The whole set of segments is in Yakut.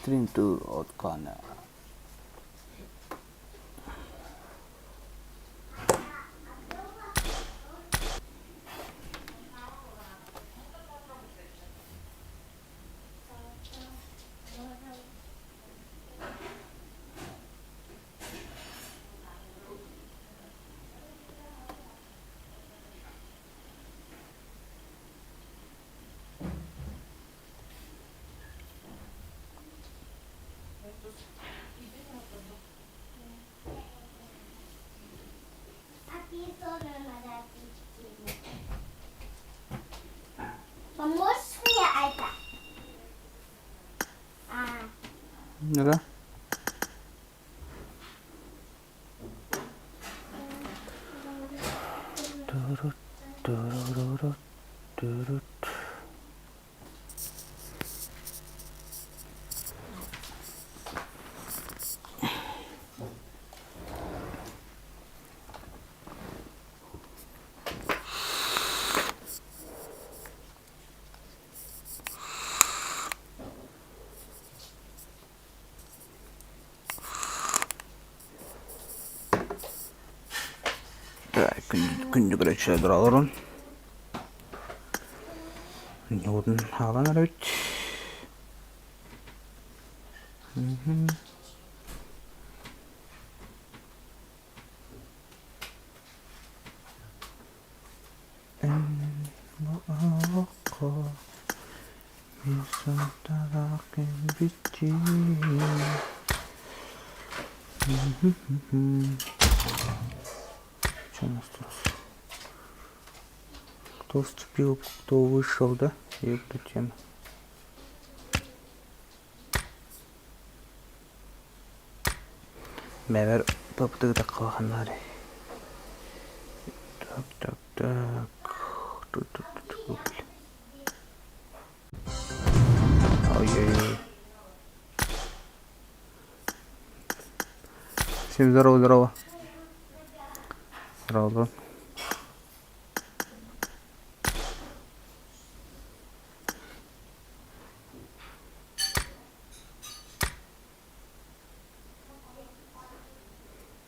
Stream to O'Connor. Поможешь мне, Айка? Ну да. Так, күндү көрөөччүлэр олорун. Ньуурун хаалан эрэбит. Что у нас тут? Кто вступил, кто вышел, да? И эту тему. Бэбэр папытыгытаххалаханнаары. Так, так, так. Тут, тут, тут, Ой-ой-ой. Всем здорово, здорово. Здорово.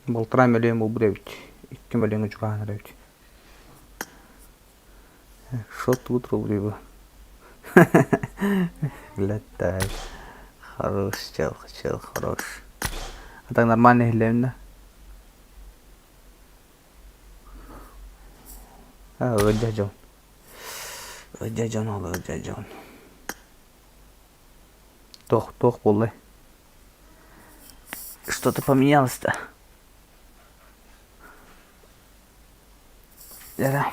Балтараа мөлүйүөн буолбут эбит, икки мөлүйүөҥҥэ чугаһаан эбит. Шот утру Леттай. Хорош, чел, чел, хорош. А так нормально иһиллэбин да? А, ыалдьа дьон. Ыалдьа дьон ол ыалдьа дьон. Туох, туох буоллай? Что-то поменялось-то. Да.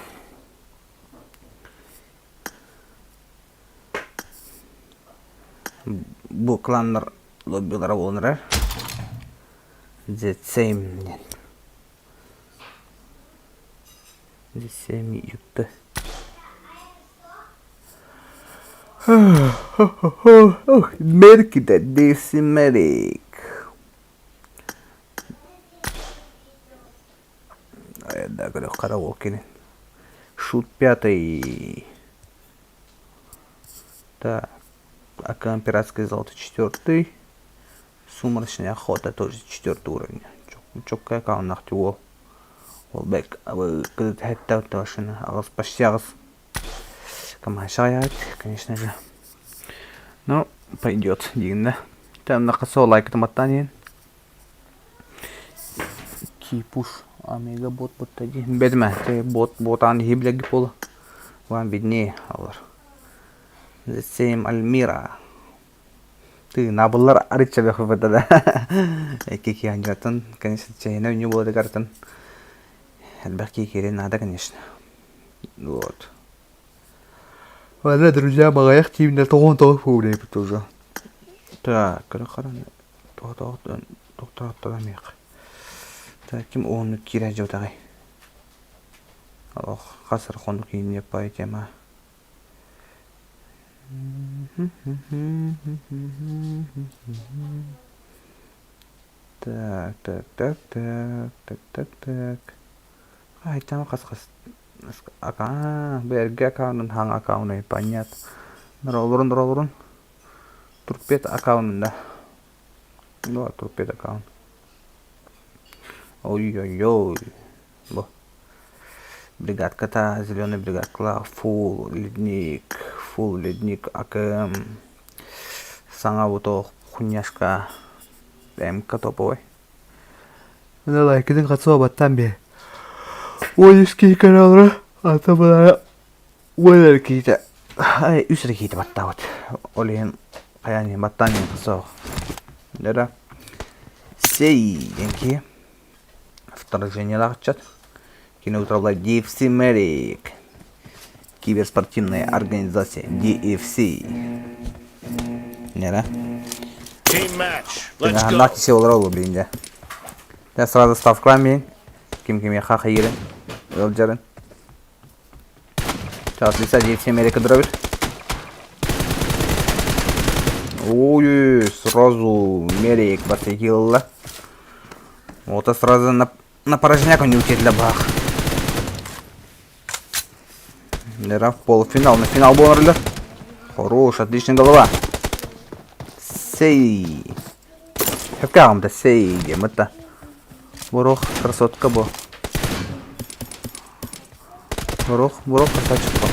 Бу кланнар лоббилара буолан эрэр. The same диэн. The same ютты. Мерките десимерик. Да, говорю, караоке. Шут пятый. Так. АКМ пиратское золото четвертый. Сумрачная охота тоже четвертый уровень. Чоккай аккауннах уол. Ол бэк машина аҕыс почти аҕыс Камашаят, конечно же. Ну, пойдет диин да. Там лайк томаттаан Кипуш омега бот бутта ди. Бедме, бот ботан хиблеги пола. Вам виднее алар. The same Альмира. Ты набыллар арыча бэхбэта да. Кики анжатын, конечно, чайна үнү буолар картын. Элбэх киирин надо, конечно. Вот. Ладно, друзья, маҕайах тиимнэ тоҕон тоҕо фуулейбут уже. Так, көрө-харан тоқтоттон эмиэх. Так, ким уонну киирэ дьыбытаҕай? Олох хасар хонук иинне пай тема. Так, так, так, так, так, так, так. Айтам хас-хас. Бу эргэ аккаунун хаҥ аккаунай понятно. Олорун олорун Турпет аккаунун да. Ну, турпет аккаунт. Ой-ой-ой. Бу. Бригадката, зеленый бригадкалаах фул ледник, фул ледник АКМ. Саҥа бутох хуняшка МК топовой. Лайкытын хатсыа баттаан биэ. Уон киһи көрө ата булара уон эрэ киһитэ ай үс эрэ киһитэ баттаабыт. Ол иһин хайаан иһин баттаан иһин хасыах. Дара сей диэн киһи вторжениелаах ыччат. Кини утарыллар DFC Merrick. Киберспортивная организация DFC. Нера. Тыҥаһаннаах киһи олорор ол билинде. Я сразу ставкалаан миин. Ким кимиэхэ хайырын, ыалдьарын. Сейчас лица DFC Америка дробит. Ой, сразу Мерик басыгилла. Вот сразу на, на порожняк у него для бах. Лера в полуфинал. На финал буолар Хорош, отличная голова. Сей. Сөпкө сей диэн бытта. Боруох красотка бу. Боруох, боруох красавчик бу.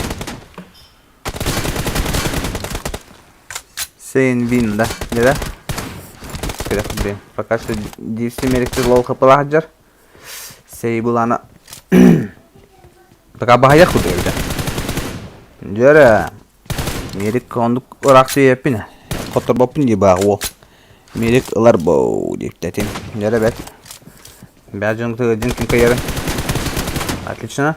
Сейн вин да, да? Блин, пока что DFC меректе лол хапылаах дьар. Сей булана Пока баһайах курдук эбитэ. Дьөрө, Мерик оннук ыраах сиэппин хотторбоппун дии баах уол. Мерик ылар боу диэбитэтим. Дьөрө бэт. Бээ дьон тыгырдьын ким кыайарын. Отлично.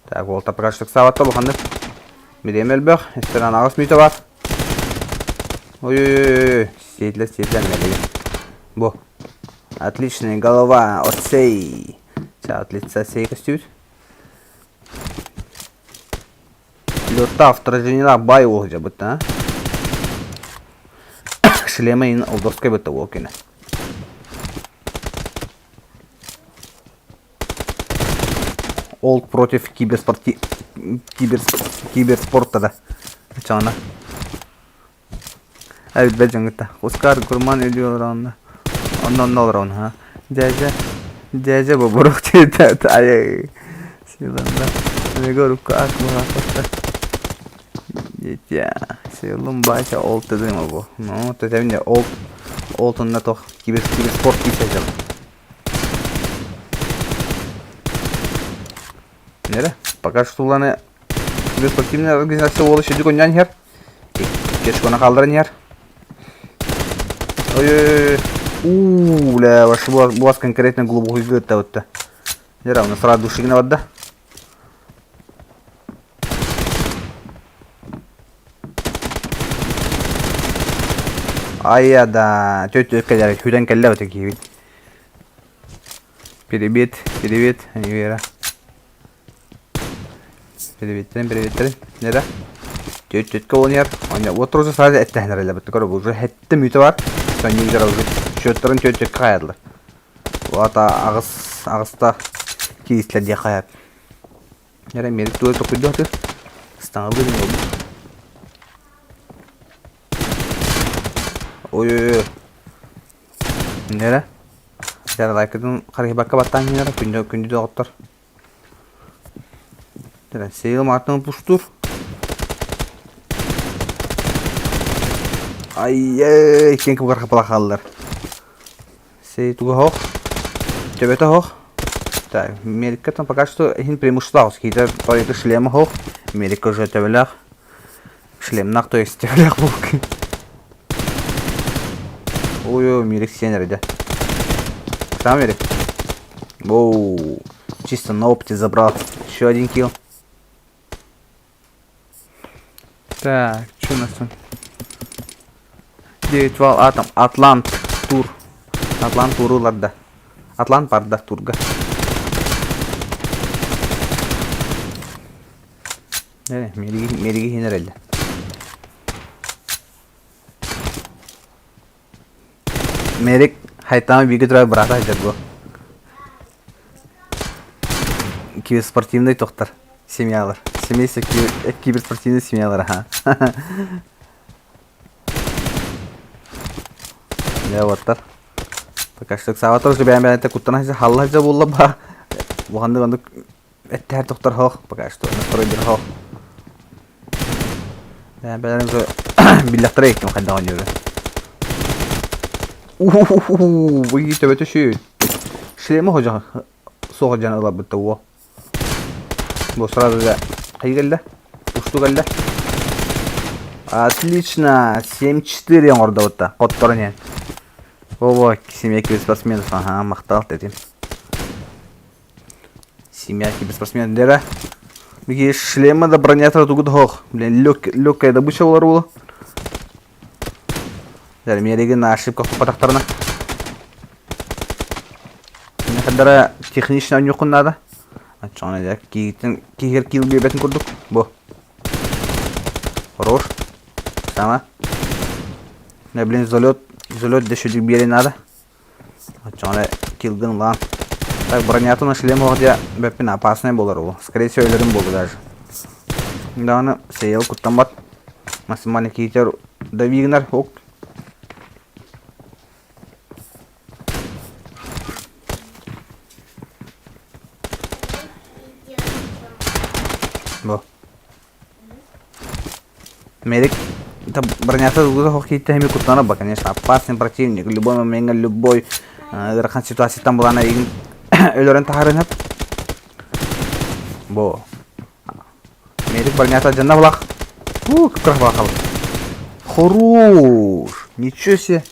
Так, уол тапрашык саабатта улаханнык. Бириэмэ элбэх, истэрэн аҕыс мүнүүтэ баар. Ой-ой-ой, сиэтлэ сиэтлэ мэлигин. Бу. Отличная голова от сей. От лица сей көстүбүт. Лётта вторжениелаах баай уол дьабыт, а? Шлема ин олдорскай бытта уол кини. Олд против киберспорти... киберспорта да. Чана. Эбит дьоҥҥутта. Ускар Гурман өлүү олороонно. Онно онно олороон ха. Дьээдьэ дьээдьэ бу бурук диэтэ ай силанда. Мега рукка ак мунафатта. Дитя. Силум бача олд дедим бу. Ну, то олд олд онна тох кибер киберспорт кисәжем. Нere? Пока что уланы спортивная организация уола шедик онньоон иһэр. Кешкона хаалларан иһэр. Ой-ой-ой. Уу, бля, ваш буас конкретно глубокий гытта Нера, у нас сразу душигина барда. Айа да, тетя кэлэр, хүлэн кэллэ бата киһибит. Привет, привет, Вера. Приветтэрин, приветтэрин. Нера. Тетя тетка олонер. Вот уже сразу эттэһинэр бит. Көрө уже хетте мүтө бар. Сонюзер уже счеттарын тетя тетка хаядылар. Уата аҕыс аҕыста киислэр диэ хайап. Эрэ мери туой токуйду атыр. Ыстаҥалыы гын буолбут. Ой-ой-ой. Нэрэ. Дьэ лайкытын харыһыбакка баттаан иһинэр күндү күндү доҕоттор. Дьэ сейл маатын пустур. Ай-эй, киэн кыбар хапала хааллар. Сей туга хоох. Төбөтө хоох. Так, Америка там пока что иһин преимущество какие-то только шлема хоох. Америка уже төбөлөөх. Шлемнах, то есть төбөлөөх буолук. Ой-ой, Америк сиэн эрдэ. Сам Америк. Воу. Чисто на опыте забрал. Еще один килл. Так, что у нас тут? 9 вал атом. Атлант тур. Атлант туруларда. Атлант барда турга. Мериги мериги хинерелле. Мерик Хайтама бииргэ төрөөбүт быраата сылдьар дуо? Киберспортивный тохтор семьялар. Семейство киберспортивный семьялар, аха. Дьэ, уоттар. Пока что ыксаабаттар уже бэйэм-бэйэтэ куттана сылдьар, халла сылдьар буолла ба. Улаханнык оннук эттэһэр тохтор хоох, пока что настройдыр хоох. Бэйэм-бэйэлэрин уже биллэхтэрэ икким хайдах оонньууру. Уу, бу төбөтө сүүт. Шлема хожа суох дьан ыларбыт да уол. Бу сразу же хайы кэллэ? Усту кэллэ. Отлично! 7-4 оҥордобут Хотторон иһэн. Ого, семья киберспортсменов. Ага, махтал дедим. Семья киберспортсменов дера. Бики шлема да бронята тугу да хоох. Блин, легкая добыча болар була. Мериги на ошибка хоппатахтарына. Хаддара технично оонньуоххун наада. Оччоҕуна дьэ киһитин киһигэр киил биэрбэтин курдук. Бу. Хорош. Сама. Да, блин, залет, залет дьэ сүдүк биэри наада. Оччоҕуна килгын ылаан. Так, бронятын шлем оҕо дьэ бэппин опасный буолар ол. Скорее всего, өлөрүм буолду даже. Даҕаны сейл куттаммат. Максимально киитер давигнар ок. Бу. Мерик бронята кииттэ эми куттана ба, конечно, опасный противник. Любой моментга любой ыарахан ситуацияттан булана игин өлөрөн таһарынап. Бу. Мерик бронята дьанна булах. У, кып-кыра Хорош! Ничего себе!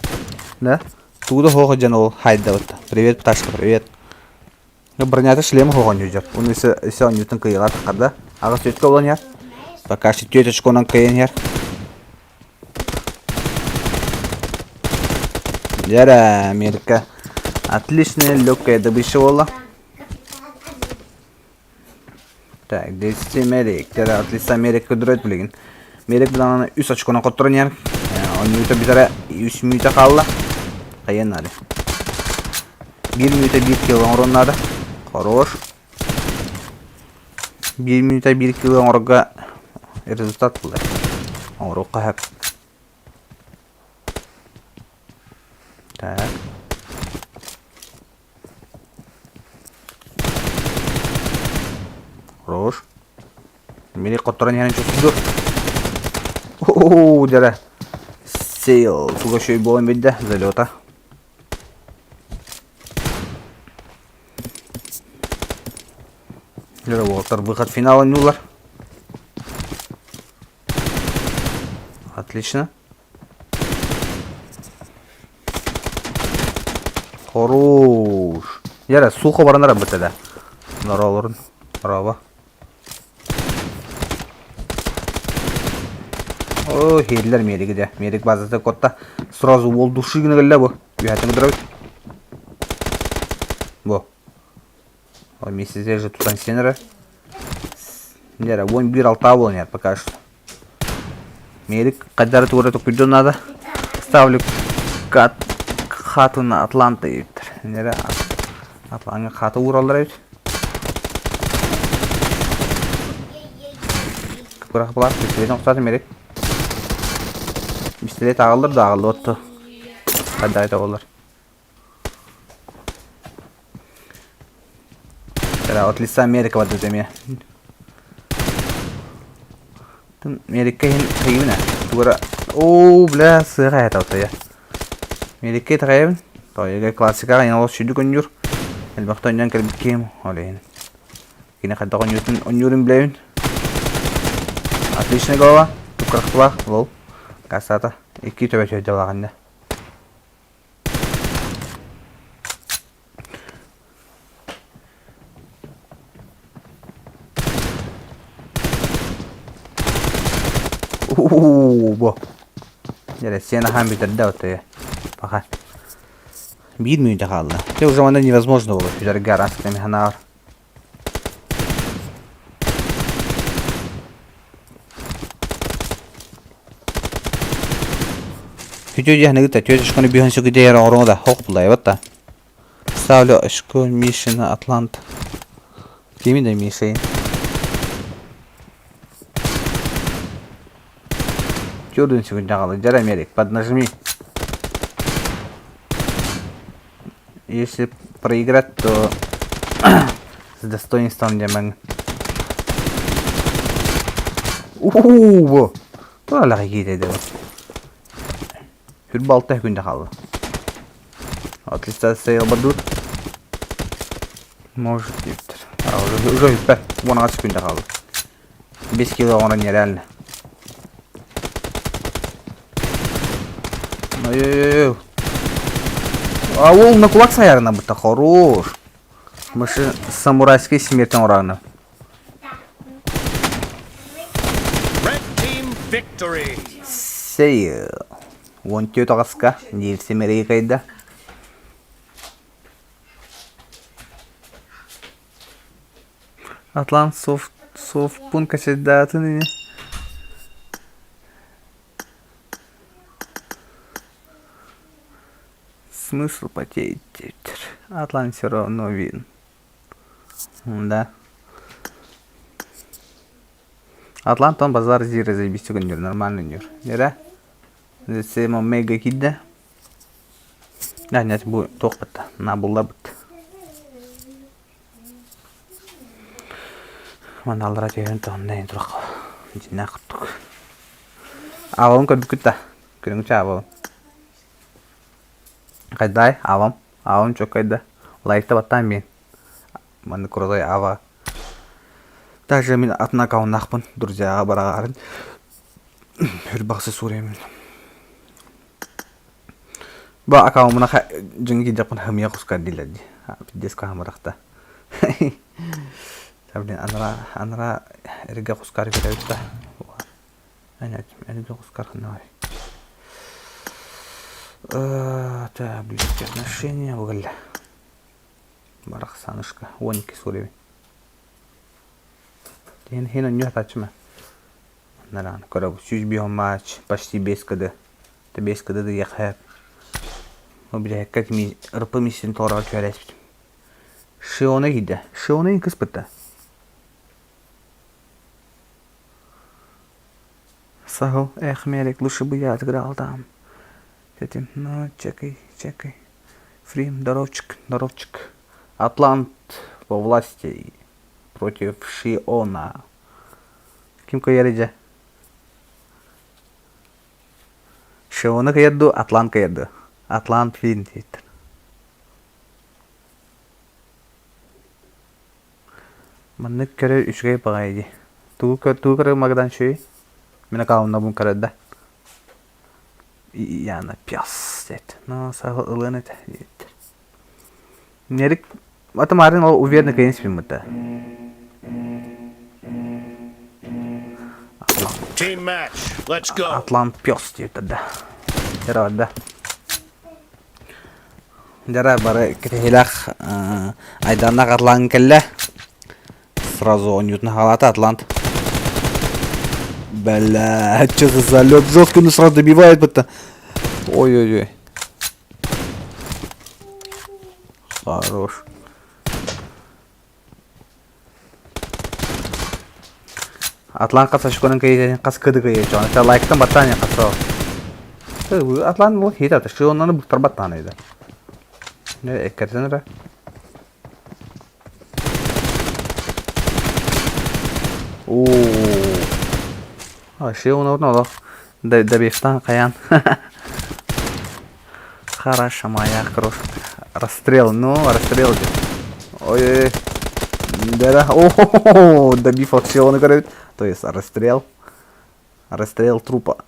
Да? Тугу да хоох дьан ол хайдабыт. Привет, пташка, привет. Бронята шлем хоҕонньуйдьар. Уну өссө өссө оонньуутун кыайыылаах таххарда. Аҕыс түөткэ олон иһэр. Пока что түөрт очконан кыайан иһэр. Дьэрэ, Америка. Отличная легкая добыча буолла. Так, 10 Америк. Дьэрэ, отлично Америка көрдөрөт билигин. Америк билан үс очконан хотторон иһэр. Оонньуута бүтэрэ үс мүнүүтэ хаалла. Хайыан наада. Биир мүнүүтэ биир кило оҥоруон наада. Хорош. Биир мүнүүтэ биир кило оҥорорго результат булар. Оҥоруохха сөп. Так. Хорош. Мини хотторон иһэн чувствую. Оо, дьэрэ. Сейл. Туга шөй буолан бидде залета. Дьэ, уолаттар выход финал оонньууллар. Отлично. Хорош. Дьэ, сухо баран арабыта да. Норолорун. Браво. О, хиэллэр Мериги дэ. Мерик базата котта сразу уол души гына кэллэ бу. Үһэтин кытарабыт. Бу. О, месяце же тутан сен эрэ. Дьэ, 11 алтаа буолан иһэр пока что. Мерик хайдары тугура токуйдун надо. Ставлю кат хату на Атланта диэбиттэр. Нэрэ Атланга хата уураллар эбит. Кыпырах былаах пистолетин охсоото Мерик. Пистолет аҕаллар да аҕаллыбат то. Хайдах болар. От лица Америка барда эмиэ. Америка иһин хайыбын ээ. Тугара оо бля сыаха эһэтэ отойа. Америка итэҕэйэбин. Тойга классикаҕа ин олус сүдү көнньүр. Элбэхтэ онньон кэлбит киһим ол иһин. Кини хайдах онньуутун онньуурун билэбин. Отличная голова. Тупкрахтылаах лол. Кассата. Икки төбө чөйдөлаах инне. Уу, бу. Дьэ, сен аһаан бүтэрдэ оттойо. Пока. Биир мүнүүтэ хаалла. Те уже манна невозможно было. Бүтэргэ араас кэми санааҕар. Үтүө дьиэһини кытта түөрт очкону бүһэн сүгүдэйэр оҕоруҥа да хоқ булайбат да. Ставлю очко Миши на Атлант. Кими да Мишей. Түөрдүн сүгүн дьаҕалы. Дьэр Америк, поднажми. Если проиграть, то с достоинством дэмэҥ. Уу, Тура киирэ Сүр балта күндэ хаалла. Отлично стоял бадур. Может диэбиттэр. Уже уже бүппэт. 16 күндэ хаалла. 5 кило оҥорон нереально. Ой-ой-ой. А ол на кулак сайарына бытта хорош. Мышы самурайский смерть оҥорорно. Red team victory! Сей 14 аҕыска диир симэрии кайда. Атлант софт софтпун качайдаатын ини. Смысл потеть диэбиттэр. Атлант все равно вин. Да. Атлант он базар зира заебись күннүр нормально үнүр. Нера? Зесем омега киирдэ. Да, нет, бу туох бытта, на буллабыт. Манна аллара түһэн тоһунна турах. Дьиннээх курдук. Аҕабын көрбүккүт да? Көрүҥүчэ аҕабын. Хайдай, аҕам. Аҕам чөккөйдө. Лайкта баттаан миин. Маннык крутой ава. Также мин атын аккауннаахпын, друзьяҕа бараҕаарын. Үрбахсы суруйаммын. Бу аккауммуна дьиҥ киирдэхпин хымыйа кускар дииллэр дии. Пиздец хаамырахта. Блин, анара анара эргэ кускар көрөбүт да. Эргэ кускар ханна Так, близкие отношения бугелле. Барахсанышка 12 суруйабын. Диэн хин онньу хатааччыма. Нараан көрөбүт 105 матч, почти 5 кд. 5 кд диэхэ. Бу билэһэккэ кими РП миссин туорага түһэрээспитим. Шиона киирдэ. Шиона кыспытта. Саһыл, эх, Мерик, лучше бы я отыграл там. Этим, ну, чекай, чекай. Фрим, здоровчик, здоровчик. Атлант во власти против Шиона. Ким кыайар дьэ? Шионы кыайар дуу, Атлант кыайар дуу? Атлант вин диэттэр. Маннык көрөр үчүгэй баҕайы дии. Тугу көр тугу көрөр Магадан үчүгэй? Мин аккауннабын көрөр да. Яна пес диэт. Ну, саҕа ылыан этэ диэттэр. Нерик ата марын ол уверенно кыйын спиммыта. Team match. Let's go. Атлант пес диэттэр да. Дьара да. Дьара бары кэтэһиилээх айдааннаах Атлант кэллэ. Сразу оонньуутун хаалаата Атлант. Бля, что за залет жесткий, ну сразу добивает будто. Ой-ой-ой. Хорош. Атлант хас очконун кыйытын хас кыды кыйы чоон. Это лайктан баттаан хасо. Атлант бу хит ата. Шионаны буктар баттаан ыйда. Не эккертен ра. Оо. А шионы олох. Добивтан каян. Хороша моя крошка. Расстрел, ну, расстрел. Ой-ой-ой. Да-да. О, добив от Шионы, короче. То есть расстрел. Расстрел трупа.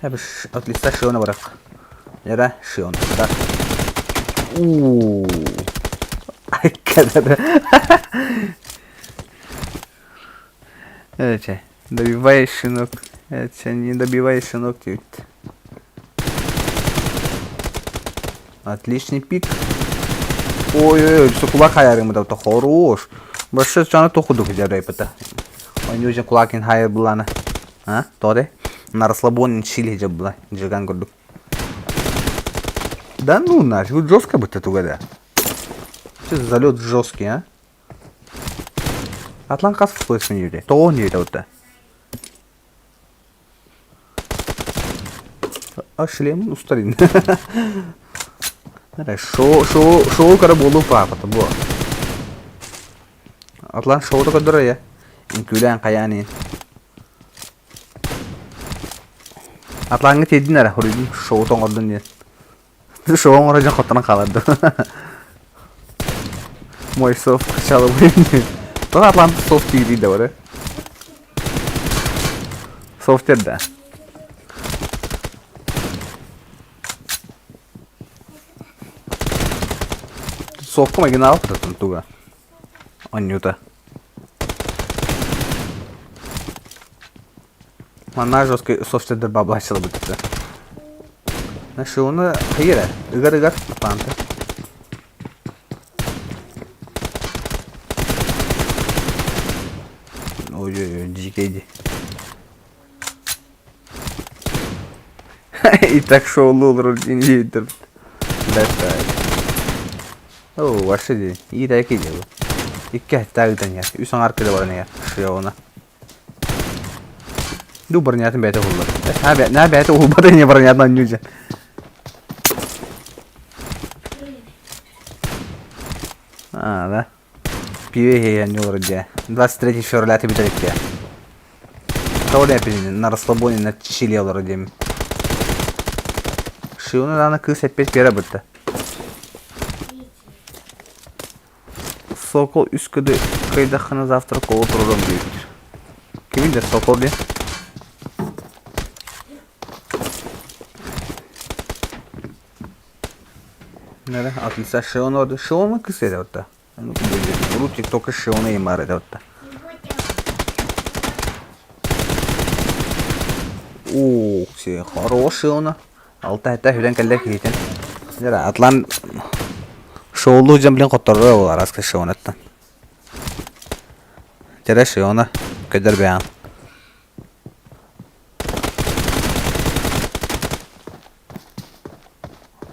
От листа Шиона барах. Да, Шион. Да. У. Ай, Эче, добивай, щенок. Эче, не добивай, щенок, диэбит. Отличный пик. Ой-ой-ой, все кулак хайарым это хорош. Больше чана тоху дух дярайпыта. Он уже кулакин хайр булана. А, торе? На расслабоне чили дьабла, дьыган курдук. Да ну нафиг, жестко бы ты тугада. Что за залет жесткий, а? Атлан хас флеш не Тоҕо не вот А шлем устарин. Шоу шоу шоу кара буолу паапата бу. Атлан шоута көрдөрөр я. Үҥкүүлээн хайаан иһин. Атлаҥҥа тиэрдин эрэ хоруйдун шоу оҥордун диэн. Шоу оҥоро дьон хотторон хаалар Мой софт качалыбын. Тоҕо Атлант софт диир да бары. Софтер да. Софтум оригинал туга. Анюта. Манна жесткий софтер баблачила бутта. Шуны хайыр ыгар-ыгар атланта. Ой-ой-ой, дьикэй И так шоулу олорор диэн Бэрт Оо, вообще дии. Иирээки дии бу. Икки хаттаа ыытан иһэр. Үс аҥаар кыда баран иһэр. Шиона. Ду бронятын бэйэтэ уһуллар. Наа бэйэтэ уһулбата не бронятын анньуу дьэ. А, да. Пиво иһэн олорор дьэ. 23 февраля бүтэриккэ. Тоҕо эппитин на расслабоне на чили олорор диэм. Шиона даана кыыс эппит кэрэ бытта. Сокол үс күнү кыайдаххына завтра колу туруоран диэбит. Кимин да Сокол диэн? Nere? Отлично. Шион orada. Шион кыс этэ отта. Урут тиктокка Шиона имар этэ отта. Ух, все, хороший он. Алта этэ хүлэн кэллэ киһитин. Дьэ, Атлан шоулуу дьон блин хотторро ол араска Шионаттан. Дьэ, Шиона көдөр бэйэҕин.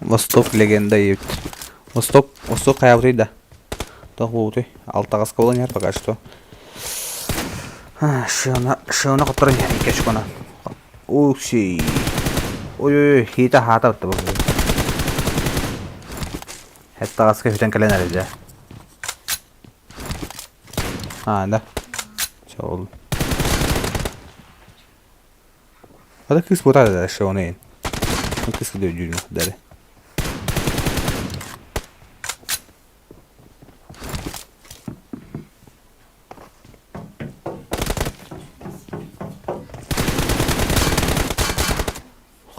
Восток легенда диэбит. Восток, Восток хайаабытый да? Туох буолбутуй? Алтаҕаска буолан иһэр пока что. Шиона, Шиона хотторон иһэр икки очкона. Укси. Ой-ой-ой, хиитэ хаата бытта бу. Хэттаҕаска бүтэн кэлэн эрэ дьэ. А, да. Чэ ол. Ата кыыс буотаа да Шиона Кыыс дүүрүн дары.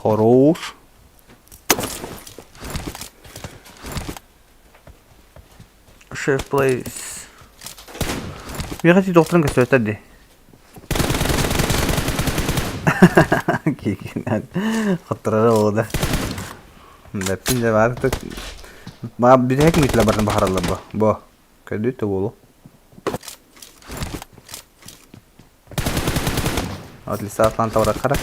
Хорош. Шеф Плейс. Миэхэ ити докторын көстүбэттэр дии. Хоттороро буолла. Бэттин дьэ баар бүтэһик мүтүлэ барытын баһараллар бу. Бу. Көрдүүт да буолуо. Вот лиса Атланта барахара.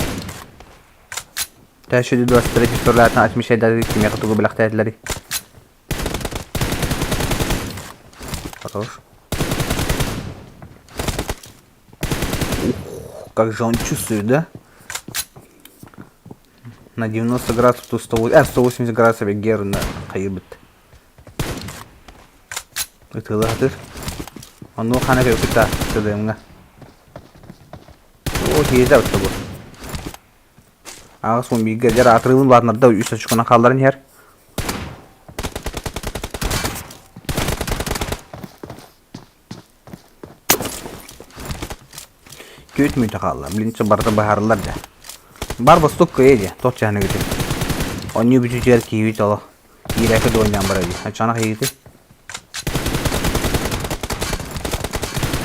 Тэшүдү 23 февраля отмечайдары кимиэхэ тугу бэлэхтээтилэрий? Хорош. Ух, как же он чувствует, да? На 90 градусов, то 180, 180 градусов гер на хайыбыт. Ытыалаһытыр. Оннук хана кытта тыдыымҥа. Оо, киһитэ бутта бу. Аҕыс уон бииргэ дьэр аатырыыбын улаатыннарда үс очконан хаалларан иһэр. Түөрт мүнүүтэ хаалла. Блин, барыта быһаарыллар дьэ. Бар бостук кыайа дьэ, туох чаһыныгытый. Онньуу бүтүүтүгэр киһибит олох иирээки дуонньаан барар дии. Оччоҕуна хайыгытый?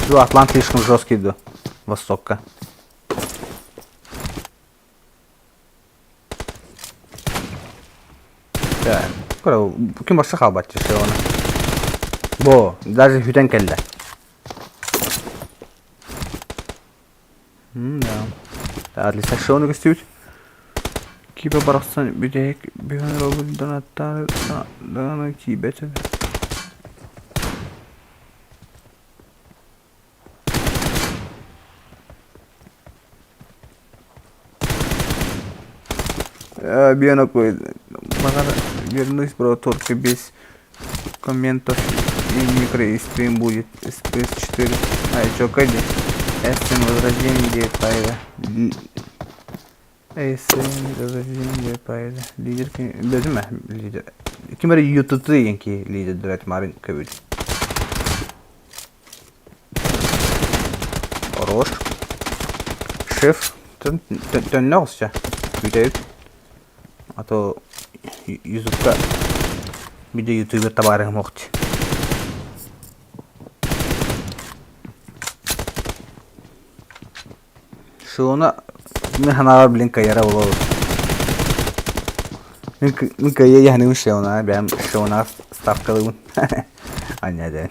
Ду Атлант слишком жесткий ду. Востокка. Так, ким барса хаалбат все оны. Бо, даже хүтэн кэллэ. Да. Отлично, шоуну көстүбүт. Киипэ барахсан бүтэһик бүһүн робот донаттаары даҕаны тиийбэт эбит. Bien Вернусь, бро, только без комментов и микроистрим будет. СПС-4. А, чё, Кэдди? СМ Возрождение Пайда. СМ Возрождение Пайда. Лидер Бөтүмэ лидер. Ким эрэ ЮТТ диэн киһи лидердэр этимаарын көбүт. Хорош. Шеф, төннө оҕусча. Бүтэбит. А то Ютубка видео ютубер табаарыһым охти. Шуна мин ханаабар блин кайара болобут. Мин кыайа яһаным Шеона, бэйэм Шеона ставкалыыбын. Аня дэн.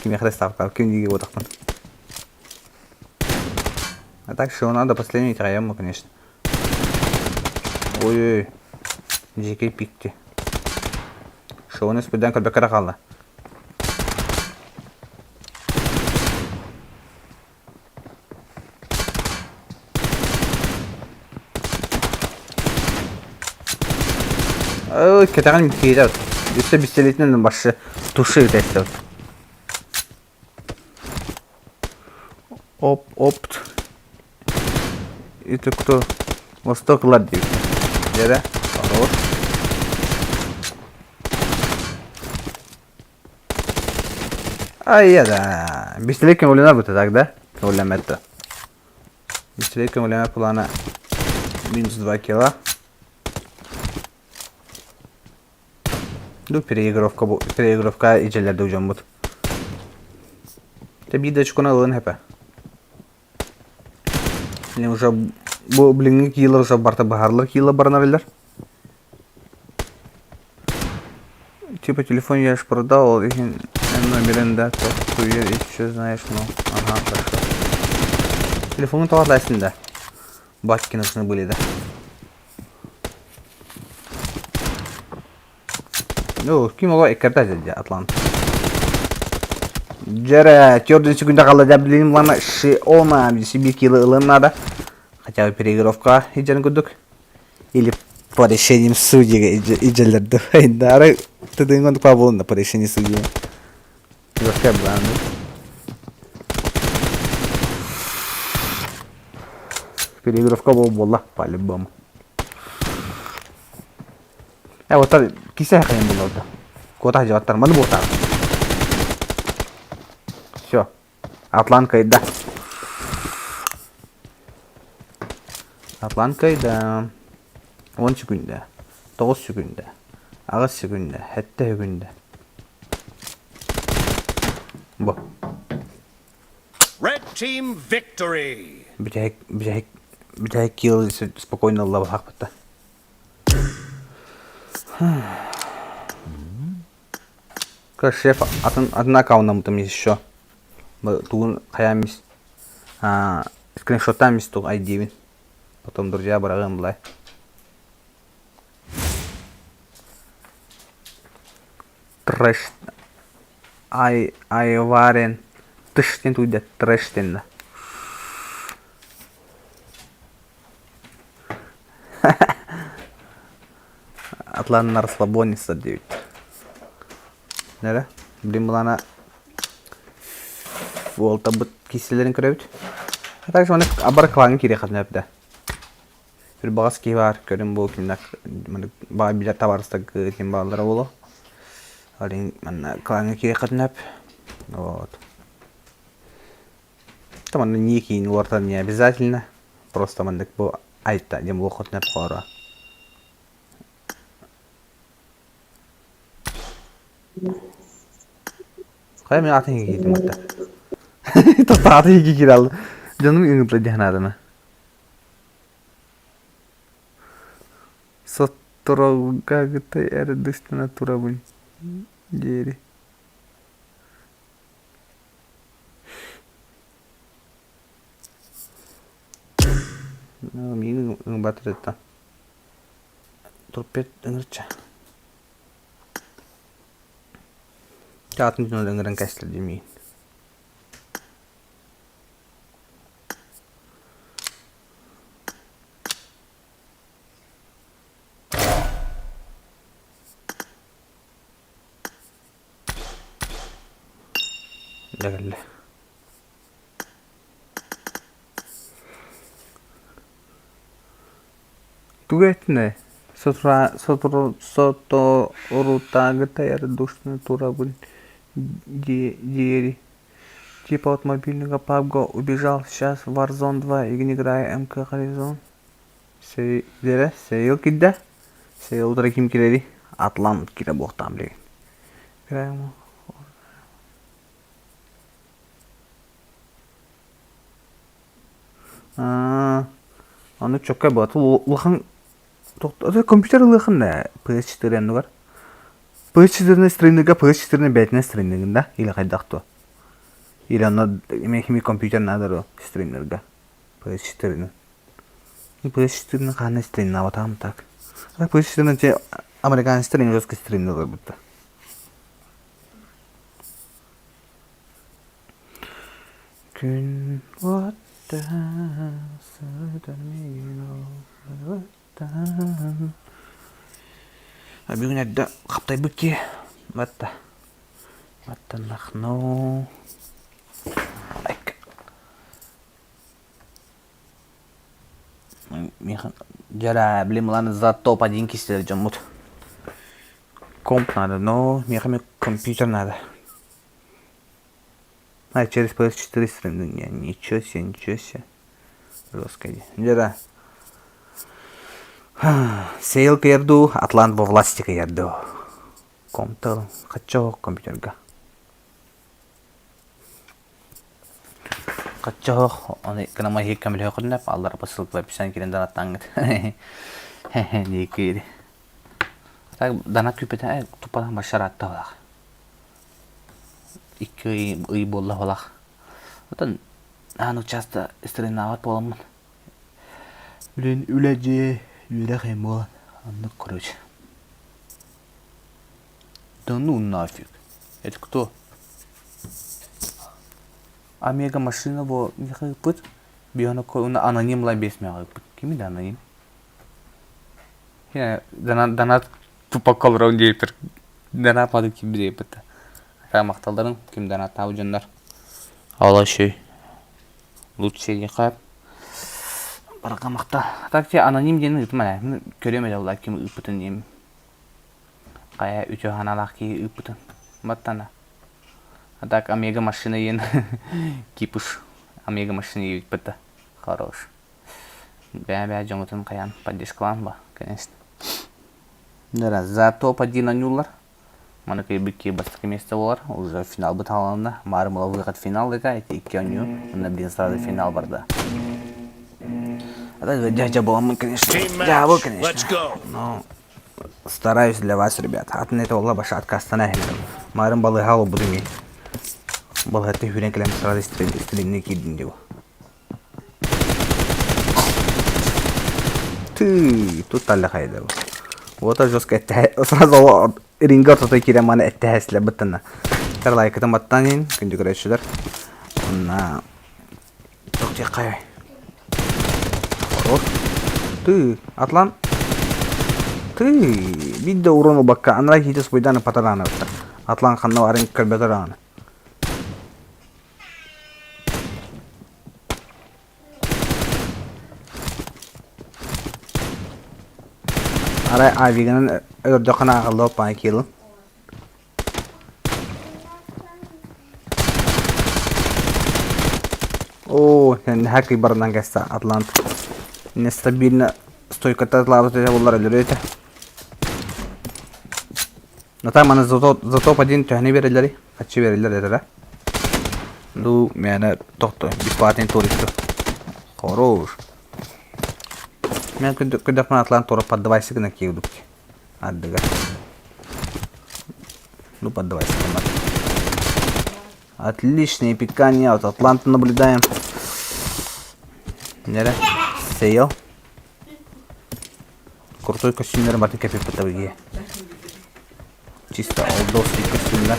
Кимиэхэ да ставка, күн диги буотахпын. А так Шеона до последнего итэҕэйэм конечно. Ой-ой, дьиикэй пикти. Шеона спиддан көрбөккө эрэ хаалла. Ой, кэтэҕин киирэр. Өссө бистэлиитинэн баршы туши ыта Оп, опт. Это кто? Восток ылар диэбит. Дьэрэ, хорош. Ай, да. Бистэлиэт көҥүллэнэр быта так, да? Көҥүллэммэт да. Бистэлиэт көҥүллэммэт плана минус 2 кило. Ну, переигровка, переигровка идьэлэрдэ дьоммут. Тэ биир да очкону ылын хэпэ. Блин, уже бу билиҥҥи киилэр уже барыта быһаарылар киилэ баран эрэллэр. Типа телефон я ж продал, иһин номерин да, то еще знаешь, ну, ага, хорошо. Телефону тоҕо да. Бабки нужны были, да? Ну, ким ола иккерде деді Атлант. Дьэрэ, төрдүн секунда қалды да билим лана шиона себе кило ылын надо. Хотя бы переигровка иден кудук. Или по решениям судьи иджелерді. Дары тыдынгон пабулында по решению судьи. Жестко бланды. Переигровка буолла по-любому. Э, вот кисе хайын булларда. Куота дьоттар, маны буотар. Все. Атлан кайда. Атлан кайда. 10 секунда. 9 секунда. 8 секунда. 7 секунда. Бу. Red team victory! Бүтэһик бүтэһик бүтэһик килл спокойно ылла Шеф атын атын аккауннаммытым еще. Тугун хайаан мис скриншоттаан мис тугу айдиибин. Потом друзья быраҕыам былай. Трэш ай айварен тыш диэн туйда трэш диэн да. Атлан на расслабоне диэбит. Нэрэ, блин былаана уолтабыт кииссэлэрин көрөбүт. А также маннык абар клаҥҥа киириэххэ сөп да. Бір баҕас киһи баар, көрүн бу кинилэр маннык баҕа билэр табаарыстаргы ким бааллара буолуо. Ол манна клаҥҥа киириэххэ сөп. Вот. Там манна ньии уларытан не обязательно. Просто маннык бу айта диэн буолуоххутун сөп хоро. Хайа мин атын киирдим атта. Тохтоото киирал. Дьонум ыҥырда дии санаатына. Сотторолга гытай эрдыстана турабын диэри. Миигин ыҥырбатыттан. Турпет ыҥырча. Атын дьону ыҥыран кэстилэр дии миигин. Дьэ кэллэ. Тугу эттинэ соторутааҕыта душно турабын диэри Типа от мобильного пабга убежал сейчас в Warzone 2 играю МК Horizon Дэрэ Сейл киирдэ Сейл утары ким киирэрий Атлант киирэ буолуохтаах билигин Ону чөккө буолла улахан компьютер ылыахын да PS4 оннугар PS4 стримныырга PS4 бэйэтинэн стримныыгын да или хайдах дуо или онно эмиэ компьютер наада дуо стримнерга PS4 PS4 хаһан стримнаабатаҕым так PS4 те американецтар жестко стримныыллар будто Күн уота сытар миигин олбуттан Бүгүн эрдэ хаптайбыт киһи батта баттаннахно Дьэ блин мыланы за топ-1 кистэлэр дьоммут. Комп надо, но миэхэ компьютер надо. А через PS4 стриминг, ничего себе, ничего себе. Жестко. Дьэ Сейл кыйарду, Атлант во власти кыйарду. Комтал, хачча компьютерга. Хачча оны кынама иһик көмөлөһө аллара посылка описание кирен донаттаҥҥыт. Диэки Так донат күүппэтэ туппатах башараатталаах. Икки ый, ый буолла буолах. Оттон аан участа стренаабат буоламмын. Блин, үлэ дьиэ, үөрэх эм буолан. Оннук, короче. Да ну нафиг. Это кто? Омега машина бу миэхэ ыыппыт. Биһиэнэ аноним ла биэс миэхэ ыыппыт. Кими да аноним? Донат тупо колорон диэбиттэр. Донат пады ким диэбиттэр. Махталларын ким донаттаабыт дьоннор. Ол үчүгэй. Лучше диэхэ. Барга махтал. Так те аноним диэн ыытыма ээ. Көрүөм этэ буолла ким ыыппытын диэн. Хайа үтүө санаалаах киһи ыыппытын. Баттана. А так Омега машина диэн кипыш. Омега машина ыыппыта. Хорош. Бээ-бээ дьоҥутун хайаан поддержкалаан ба, конечно. Да, за топ-1 анньууллар. Маны кыайбыт киһи бастакы место буолар. Уже финалбыт хааланна. Маарымыла выход финал дэтэ, эти икки оонньуу. Онно блин сразу финал барда. Это дядя буоламмын, конечно. Дьаабыл, конечно. Но стараюсь для вас, ребята. Атын это olla баша откастана иһэллэр. Маарым балыыһа олбутум мин. Балыыһаттан сүүрэн кэлэн сразу стримни киирдим диво. Ты, тут таллахайда. Вот жестко эттэһэ сразу ринга ортото киирэн маны эттэһэслэ быттана. Тар лайкытын баттан иһин күндү көрөөччүлэр. Онна тохтуоххай. Хорош. Ты, Атлан. Ты, бидде урон ылбакка анараа киһитэ спойдааны патарааны Атлан ханна баарын көрбөтөр аны. Арай авиганан өлөрдөххүнэ ааҕыллыбат баҕайы киэлин. Оо, наһаа кыйбарынан кэстэ Атлант. Нестабильно стойката атлаабыт этэ буоллар өлөрүө этэ. Натаа маны за топ-1 төһөнү биэрэллэрий? Хаччы биэрэллэр этэ Ну, мээнэ тохто, бесплатный туристы. Хорош. Мен күндөхпүн атлаан тура поддавайся гына киирдик. Ардыгар. Ну, поддавайся гына. Отличное пикание от Атланта наблюдаем. Нере? Сейл. Крутой костюмнары батын кэпиппит табыгия. Чисто олдовский костюмнар.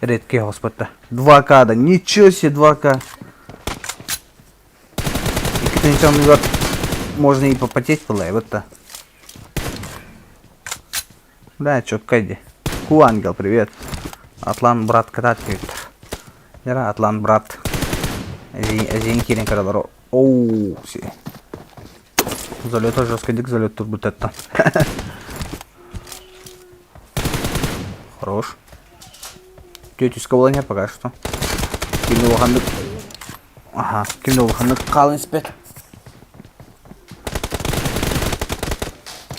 Редкий хоспотта. 2К да, ничего себе 2К. Икки можно и попотеть было, вот то. Да, четко иди. Ку ангел, привет. Атлан брат катат Яра Атлан брат. Эзин кирен каралар. Оу, си. Залета жестко дик залет тут будет это. Хорош. Тетюшка была не пока что. Кимди улаханнык. Аха, кимди улаханнык хаалан испэт.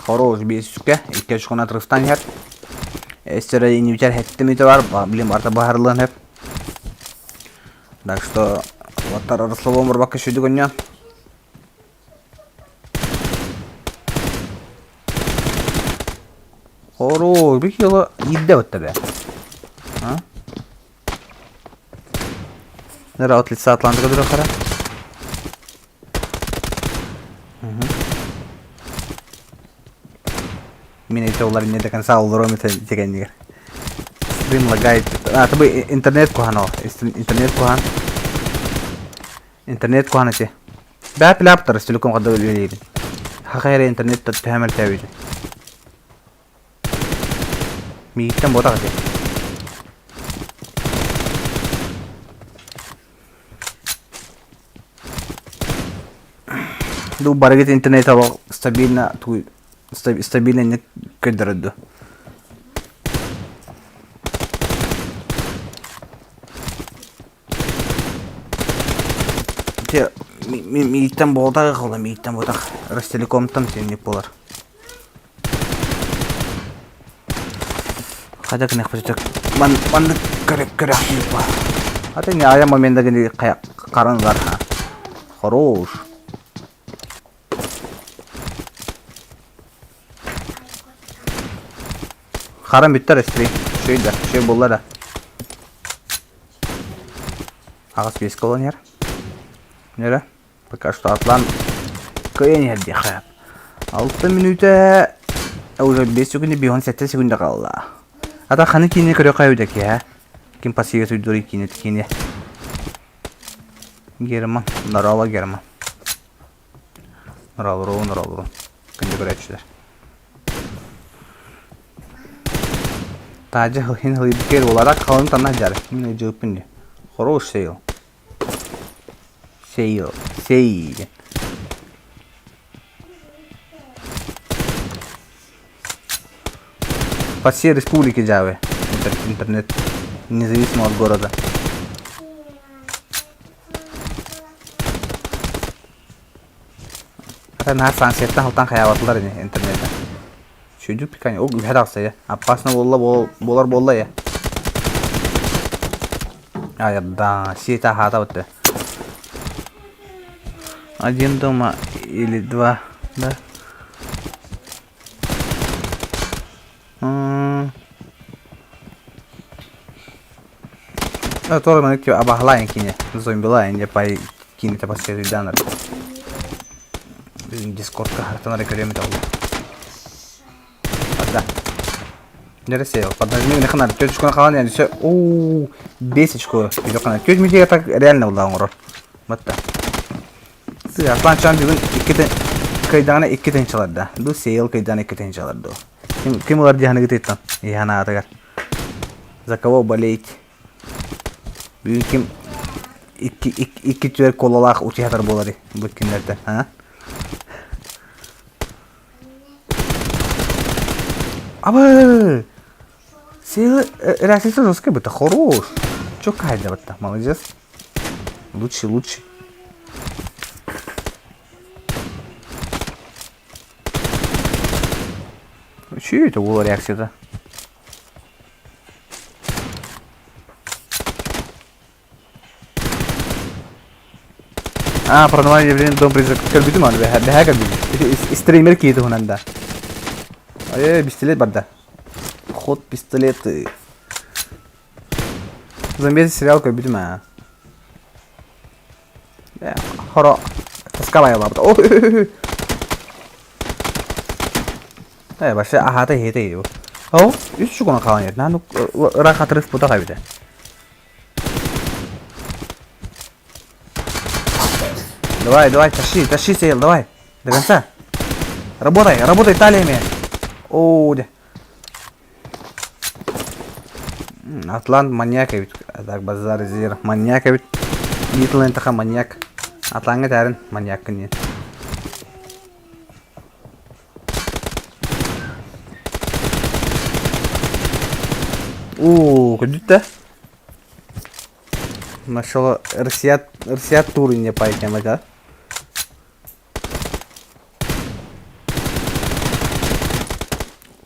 Хорош, биэс үскэ, икки очкону отрывтан иһэр. Эстера инибитэр хэттэ мүтэ бар, блин, барыта баһарыллан иһэр. Так что, уоттар Рословом барбакка сүдү гонньон. Хорош, бик йола иирдэ бытта бэ. А? Нера от лица Атлантика дурахара. Мин эти олар не до конца олором это дегеннигер. Стрим лагает. А, тобы интернет кухан ол. Интернет кухан. Интернет кухан эти. Бәп ляптар телеком қада үлелейбин. Хахайра интернет тәмәл тәбиди. Мииттен ботах ди. Ду барыгыт интернет алох стабильно стабильно көрдөрөдү. Те мииттен буолтах хола мииттен буотах Ростелекомтан синник буолар. Хайда гыныахпыт ман маннык көрө көрөхтүүр баар. Ата не ая момента гини харан ылар Хорош. Харан бүттэр эстрей. Үчүгэй да, үчүгэй буолла да. Аҕыс биэскэ олон иһэр. Нөрө. Пока что Атлан кыайан иһэр диэххэ. Алта мүнүүтэ уже 5 секунда 57 секунда хаалла. Ата ханы киинэ көрө хайбыта киһэ. Ким посоветуй киинэ киинэ. Герман, Норова Герман. Норолру, Норолру. Күндү көрөөччүлэр. Таажы хин хылыйбыкер буолара халын танна дьары. Мин ыдьыыппын дии. Хорош сейл. Сейл. Сейл. По всей республике дьаабы. Интернет. Независимо от города. Ата наһаа станцияттан халтан хайаабатылар ини интернета. Сүдүк пикани. Ол үһэ тахса я. Опасно буолла буолар буолла я. Айда, сиэтэ аһаата бутта. Один дома или два, да? Тоже маннык абаһалаан киинэ зомбилаан дьэ пай киинэтэ посвятыйдаан дискордка хартан эрэ көрүөм этэ ол Да. Нересе, поднажми на ханар. Тетушка хаан я все. Оо, бесечку. Идет ханар. Тетя митига так реально улаан оҥорор. Батта. Аслан чан бүгүн иккитин кыйдаҕына икки тыһыынчаларда. Ду сейл кыйдаҕына икки тыһыынчалар ду. Ким ким ылар дии саныгытыттан? Иһанаатыгар. За кого болеть? Бүгүн ким икки икки икки түөр колалаах утуйатар буоларый бу күннэртэн, а? Абы! Сейл реакция жесткая быта, хорош. Чё кайда бытта, молодец. Лучший, лучший. Чьи это была реакция-то? А, паранормальное явление дом призрак. Көрбүтүм аны бэһэ бэһэ көрбүтүм. Стример киһи туһунан да. Ай, пистолет барда. Ход пистолеты. Замбези сериал көрбүтүм аа. Хоро тоскалай олабыт. Э, вообще аһаата иһиэтэ его. О, үс чугуна хаалан иһэр. Наан ыраах отрыв путах эбитэ. Давай, давай, тащи, тащи, Сейл, давай. До конца. Работай, работай талиями. О, де. Атлант маньяк эбит. Так, базар зир. Маньяк эбит. Биир таха маньяк. Атланга тәрін маньяккын диэн. Уу, күндүт да. Начало Россия, Россия туры не пойдем, да?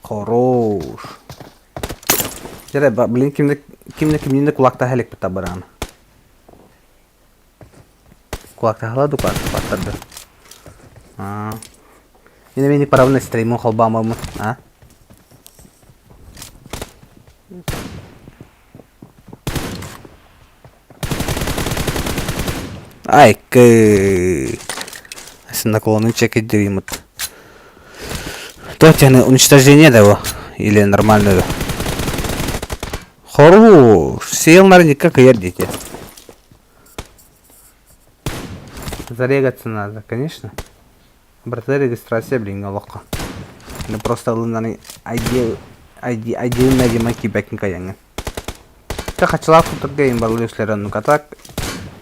Хорош. Дьэ, блин, кимне кимне кимнинде кулактаһа иликпит табараан. Кулактаһала ду кулактарды. Аа. Мин эмиэ парабын стримун холбоомоммун, а? Айкы. Наклонный чек дримут. То тяны уничтожение да его? Или нормальную? Хорош. Сел наверняка каер дети. Зарегаться надо, конечно. Барыта регистрация билиҥҥи олоххо. Ну просто ылыннаны ID ID ID надима киирбэккин кайаҥҥын. Та хачылаах кутарга имбаллы үслэр оннук. А так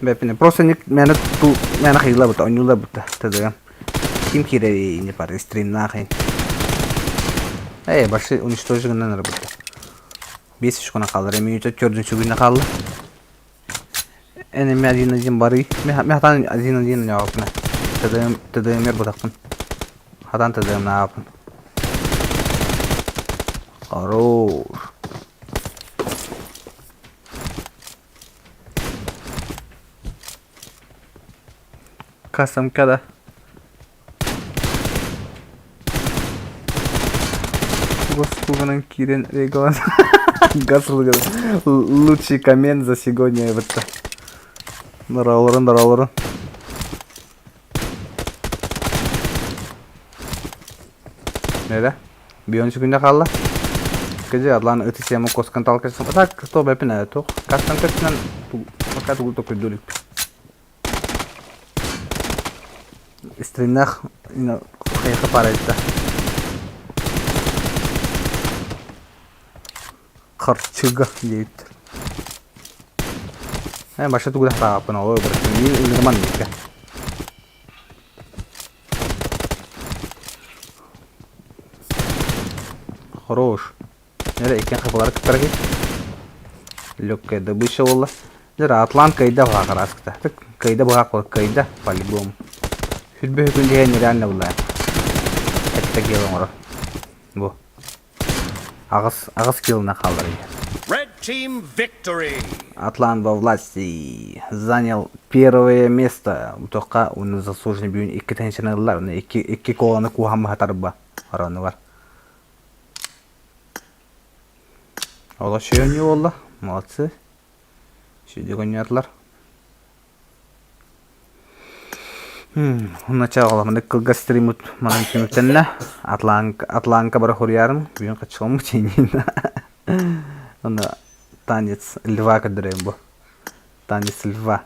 бэппине просто ник мээнэ ту мээнэ хайыылабыта онньуулабыта тыдыгам. Ким киирэр не пары стримнаах Эй, баши уничтожи гынан работа. Бес үш хаалар, минута төрдүнчү күнү хаалла. Эн эмиэ один-один барый. Мин мин хатаан один-один оонньообуппун ээ. ТДМ-эр бытахпын. Хатаан ТДМ-наабаппын. Хорош. Касымка да. Госслуганан киирэн регалан Госслуган лучший коммент за сегодня эбитте. Дараларын, дараларын. Нere? Bir 13 günde kaldı. Gece адлан ыты сему коскан талкасым. Так, то бэпин тух. Кастан көтүнэн пока тугу токуйдулик. Стримнах хайха парайта. Харчыга диэбиттэр. Э, баша тугу да хааппын ол ылырман диэкэ. Хорош. Нere иккен хапалары кыттарги. Легкая добыча буолла. Дьэ, Атлант кыайда быһаах араскыта. Кыайда быһаах буолла, кыайда по-любому. Сүрбэ үкүн диэн нереально булла. Сэттэ кило оҥоро. Бу. Аҕыс, аҕыс килона хааллар Red team victory! Атлант во власти занял первое место. Утохха уну заслуженный бүгүн икки тенсияны ыллар. Икки, икки коланы куһан баһатарба оронугар. Олох үчүгэй буолла, молодцы. Үчүгэйдик оонньоотулар. Начало маннык кылгас стриммут манан түмүктэннэ. Атланка, Атланка бара хоруйаарым. Бүгүн хаччыламмыт чэйниин. Онно танец льва көрдөрөйүм бу. Танец льва.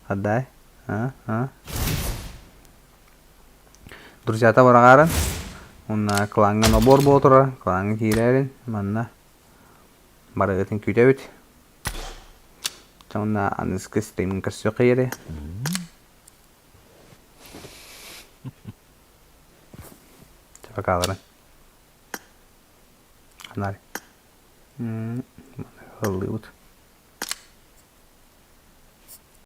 Отдай. А, а. Друзьята бараҕаарын уонна клаҥҥа нобуор буола турар, клаҥҥа киирээрин манна барыгытын күүтэбит. Уонна аныгыскы стримин көрсүөххэ диэри. Пока Анари. Ыллыыбыт.